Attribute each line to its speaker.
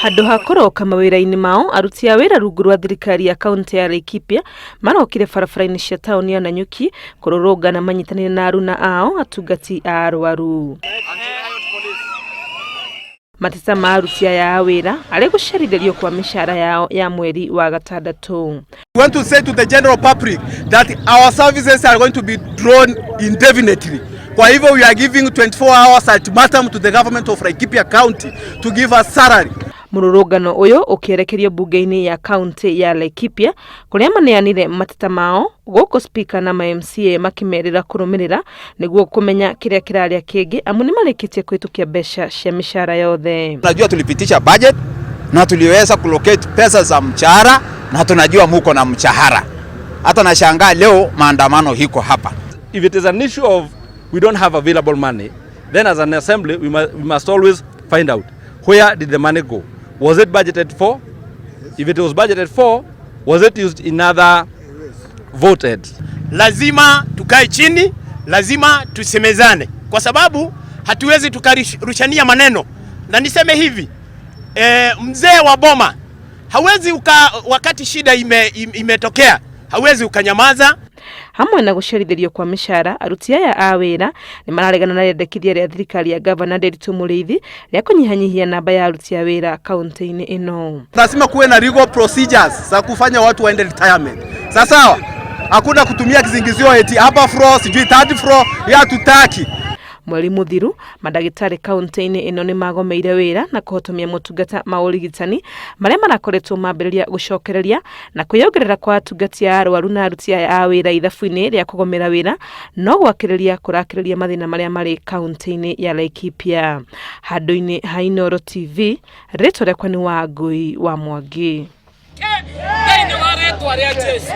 Speaker 1: Handũ ha kũroka mawĩra-inĩ mao, aruti a wĩra rungu rwa thirikari ya kaunti ya Laikipia marokire barabara-inĩ cia taũni ya Nanyuki kũrũrũngana manyitanĩire na aruna ao atungati a arwaru. Mateta ma aruti aya a wĩra arĩ gũcerithĩrio kwa mĩcara yao ya mweri wa gatandatũ.
Speaker 2: We want to say to the general public that our services are going to be drawn indefinitely. Kwa hivyo we are giving 24 hours ultimatum to the government of Laikipia County to give us salary.
Speaker 1: Mũrũrũngano ũyũ ũkĩerekerio mbunge-inĩ ya kaunti ya Laikipia kũrĩa maneanire mateta mao gũkũ speaker na ma MCA makĩmerĩra kũrũmĩrĩra nĩguo kũmenya kĩrĩa kĩrarĩa kĩngĩ amu nĩmarĩkĩtie kũhĩtũkia mbeca cia mĩcara yothe.
Speaker 3: Tunajua tulipitisha budget na tuliweza kulocate pesa za mshahara na tunajua muko na mshahara. Hata nashangaa leo maandamano hiko hapa.
Speaker 4: If it is an issue of we don't have available money, then as an assembly we must always find out where did the money go? Was it budgeted for? If it was budgeted for, was it used in other voted?
Speaker 5: Lazima tukae chini, lazima tusemezane, kwa sababu hatuwezi tukarushania maneno. Na niseme hivi mzee wa boma hawezi uka, wakati shida imetokea hawezi ukanyamaza.
Speaker 1: Hamwe na gũcerithĩrio kwa mĩcara, aruti aya a wĩra nĩ mararegana na rĩendekithia rĩa thirikari ya gavana Nderitu Mũrĩithi rĩa kũnyihanyihia namba ya aruti a wĩra kaunti-inĩ ĩno.
Speaker 2: Lazima kuwe na legal procedures za kufanya watu waende retirement. Sasa hakuna kutumia kisingizio eti upper floor sijui third floor, ya hatutaki.
Speaker 1: Mweri mũthiru mandagĩtarĩ kaunti-inĩ ĩno nĩ magomeire wĩra na kũhotomia motungata ma ũrigitani marĩa marakoretwo mambĩrĩria gũcokereria na kwĩyongerera kwa atungati a arwaru na aruti aya a wĩra ithabu-inĩ rĩa kũgomera wĩra no gwakĩrĩria kũrakĩrĩria mathĩna marĩa marĩ kaunti-inĩ ya Laikipia. Handũ-inĩ ha Inooro TV, rĩtwa rĩakwa nĩ Wangui wa Mwangi.
Speaker 6: Thĩinĩ wa rĩtwa rĩa Jesu.